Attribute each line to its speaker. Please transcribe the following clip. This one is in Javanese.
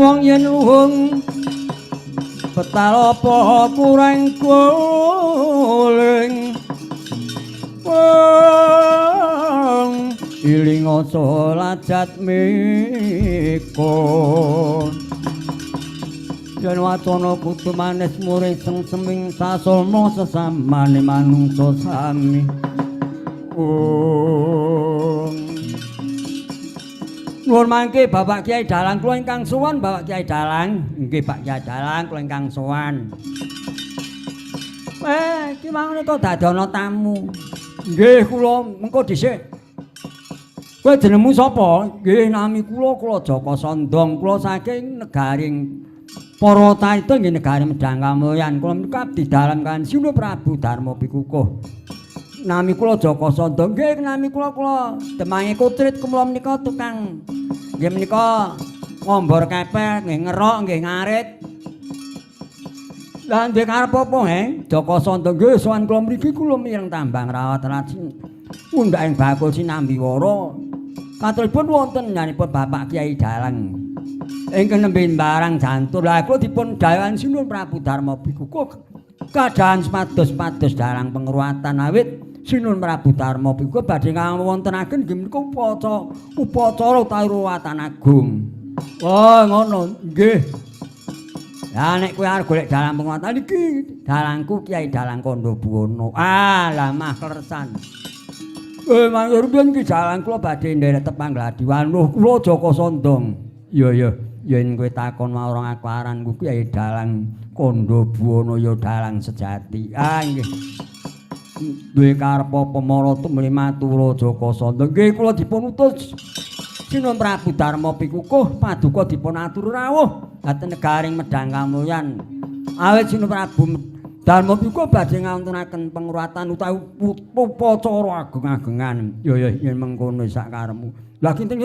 Speaker 1: Wong yen luhung betal apa kurang guling. Wong iling aja lajat miko. Yen wacana kudu manis murih sengseming sasama sesamane manungsa sami. Om. Nuwun mangke Bapak Kiai Dalang kula ingkang sowan Bapak Kiai Dalang. Nggih Pak Kiai Dalang kula ingkang sowan. Iki mangene kok dadi ana tamu. Nggih kula mengko dhisik. Kowe jenengmu sapa? Nggih nami kula kula Jaka Sandong. Kula saking negaring Parwata nggih negari Medang Kamulyan. Kula menika abdi dalem kan Sinuhun Prabu Darma Pikukuh. Nami kula Jaka Sandong. Nggih nami kula kula Demange Kutrit. Kula menika tukang nggih menika ngombor kepel, nggih ngerok, nggih ngarit. Lah ndek karep apa, he? Jaka Sandong nggih sowan kula mriki kula mireng tambang rawat rajin. Mundhak ing bakul sinambi wara. Katuripun wonten nyanipun Bapak Kiai Dalang. Ingkang nembe barang jantur. Lah kula dipun dawuhan Sinuhun Prabu Darma Pikukuh kadaan sepados-pados dalang pengruwatan awit Sinuhun Prabu Darma Pikukuh badhe ngawontenaken nggih menika upacara upacara utawi ruwatan agung. Wah, ngono. Nggih. Lah nek kowe arep golek dalang pengruwatan iki dalangku Kiai Dalang Kandha Buwana. Ah, lah mah kleresan. Mangke rumiyin ki dalang kula badhe nderek tepang gladi wanuh kula Jaka Sandong. Iya iya, yen kowe takon marang aku aranku Kiai Dalang Kandha Buwana ya dalang sejati. Ah nggih. Duwe karep apa mara tumli matur Jaka Sandong. Nggih kula dipun utus Sinuhun Prabu Darma Pikukuh paduka dipun atur rawuh dhateng negaring Medang Kamulyan. Awit Sinuhun Prabu Darma Pikukuh badhe ngawontenaken pengruwatan utawi upacara agung-agengan. Ya ya yen mengkono sak karepmu. Lah kinten